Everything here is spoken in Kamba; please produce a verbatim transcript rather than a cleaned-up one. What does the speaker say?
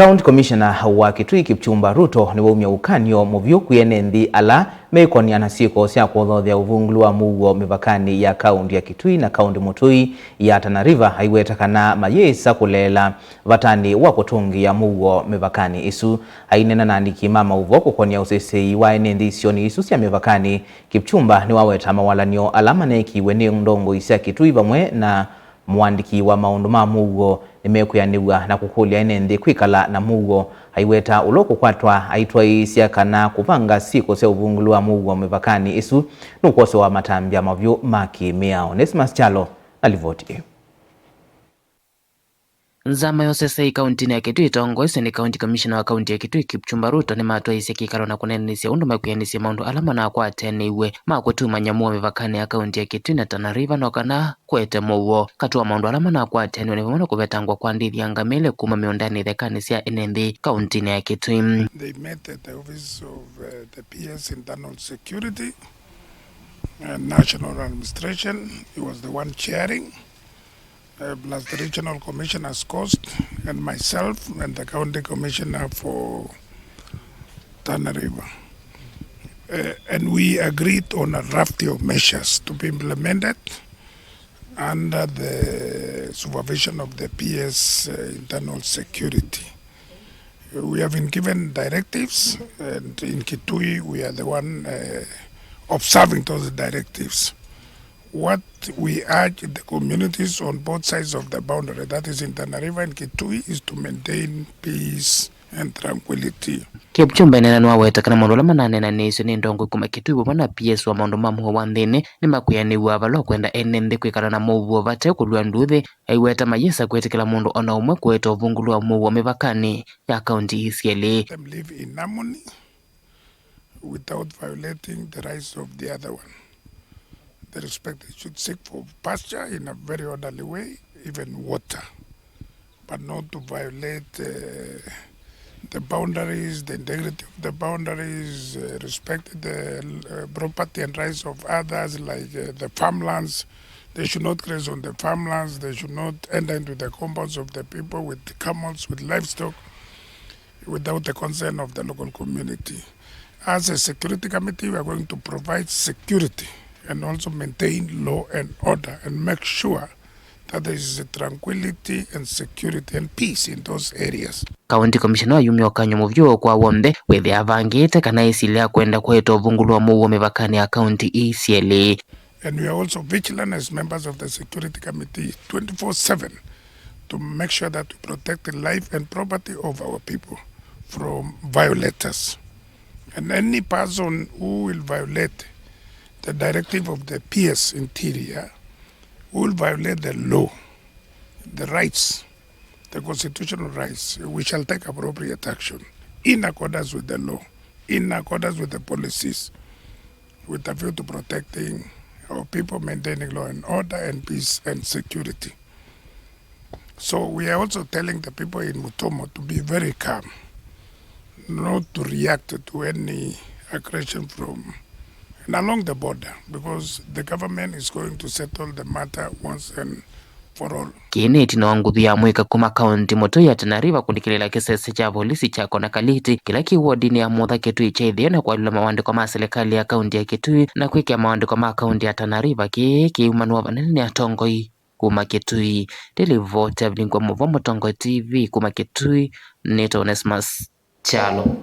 County Commissioner wa Kitui Kipchumba Ruto nĩwaumya ũkany'o mũvyũ kwĩ ene nthĩ ala meĩkony'a na syĩko sya kũthothea ũvungũlu wa mũuo mĩvakanĩ ya kaunti ya Kitui na kaunti mũtũi ya Tana River, aiweta kana mayĩsa kũleela vatanĩ wa kũtũngĩĩa mũuo mĩvakanĩ ĩsu. Aineena na andĩki ma maũvoo kũkony'a ũseseĩ wa ene nthĩ isionĩ isu sya mĩvakanĩ, Kipchumba nĩwaweta mawalany'o ala maneekiwe nĩ ndongoi sya Kitui vamwe na mũandĩki wa maũndũ ma mũuo nĩmekwĩanĩw'a na kũkũlya ene nthĩ kwĩkala na mũuo. Aiweta ũla ũkũkwatwa aitwaĩĩsya kana kũvanga syĩko sya ũvungũlu wa mũuo mĩvakanĩ ĩsu nũkwosewa matambya mavyũ ma kĩ-mĩao. Onesmus Kyalo na livoti ĩĩ. Nzama ya ũseseĩ kauntinĩ ya Kitui ĩtongoesye nĩ County Commissioner wa kaunti ya Kitui, Kipchumba Ruto, nĩmatwaĩĩsye kĩkalo na kũneenanĩsya ũndũ mekwĩanĩsya maũndũ ala manakwatanĩw'e ma kũtumany'a mũuo mĩvakanĩ ya kaunti ya Kitui na Tana River, no kana kũete mũuo. Katĩ wa maũndũ ala manakwatanĩw'e nĩ vamwe na kũvetangwa kwa ndithi ya ngamĩle kuma mĩũndanĩ ĩthekanĩ sya ene nthĩ kauntinĩ ya Kitui. They met at the office of, uh, the P S Internal Security, uh, National Administration. He was the one chairing, uh, plus the regional commissioner's cost, and myself and the county commissioner for Tana River. Uh, and we agreed on a raft of measures to be implemented under the supervision of the P S, uh, Internal Security. We have been given directives, and in Kitui, we are the one, uh, observing those directives. What we urge the communities on both sides of the boundary, that is in Tana River and Kitui, is to maintain peace and tranquility. Kipchumba ĩneena nĩwaweta kana maũndũ ala mananeenanĩisye nĩ ndongoi kuma Kitui vamwe na P S wa maũndũ ma mũuo wa nthĩnĩ nĩmakwĩanĩw'a vala ũkwenda ene nthĩ kwĩkala na mũuo vate kũlw'a nduuthĩ. Aiweta mayĩsa kwĩtĩkĩla mũndũ o na ũmwe kũete ũvungũlu wa mũuo mĩvakanĩ ya kaunti ii syelĩ. Them live in harmony without violating the rights of the other one. The respect they should seek for pasture in a very orderly way, even water, but not to violate, uh, the boundaries, the integrity of the boundaries, uh, respect the, uh, property and rights of others, like, uh, the farmlands. They should not graze on the farmlands. They should not enter into the compounds of the people with camels, with livestock, without the consent of the local community. As a security committee, we are going to provide security and also maintain law and order and make sure that there is tranquility and security and peace in those areas. County Commissioner ayumya ũkany'o mũvyũ kwa w'onthe wĩthĩa avangĩte kana esilya kwenda kũete ũvungũlu wa mũuo mĩvakanĩ ya kaunti ii syelĩ. And we are also vigilant as members of the security committee twenty-four seven to make sure that we protect the life and property of our people from violators. And any person who will violate the directive of the P S Interior will violate the law, the rights, the constitutional rights. We shall take appropriate action in accordance with the law, in accordance with the policies, with a view to protecting our people, maintaining law and order and peace and security. So we are also telling the people in Mutomo to be very calm, not to react to any aggression from and along the border, because the government is going to settle the matter once and for all. Kĩĩ nĩ ĩtina wa nguthu ya mũika kuma kaunti mũtũi ya Tana River kũlikĩlĩla kĩsese kya volisi kya Konakaliti kĩla kĩ wodinĩ ya Mutha Kitui kya ĩtheo na kwalilwa mawandĩko ma silikalĩ ya kaunti ya Kitui na kwĩkĩa mawandĩko ma kaunti ya Tana River. Kĩĩ kĩumanwa vanene nĩ atongoi kuma Kitui. Nĩ livoti ya Vilingwa Mũvo, Mũtongoi T V kuma Kitui, nĩtawa Onesmus Kyalo.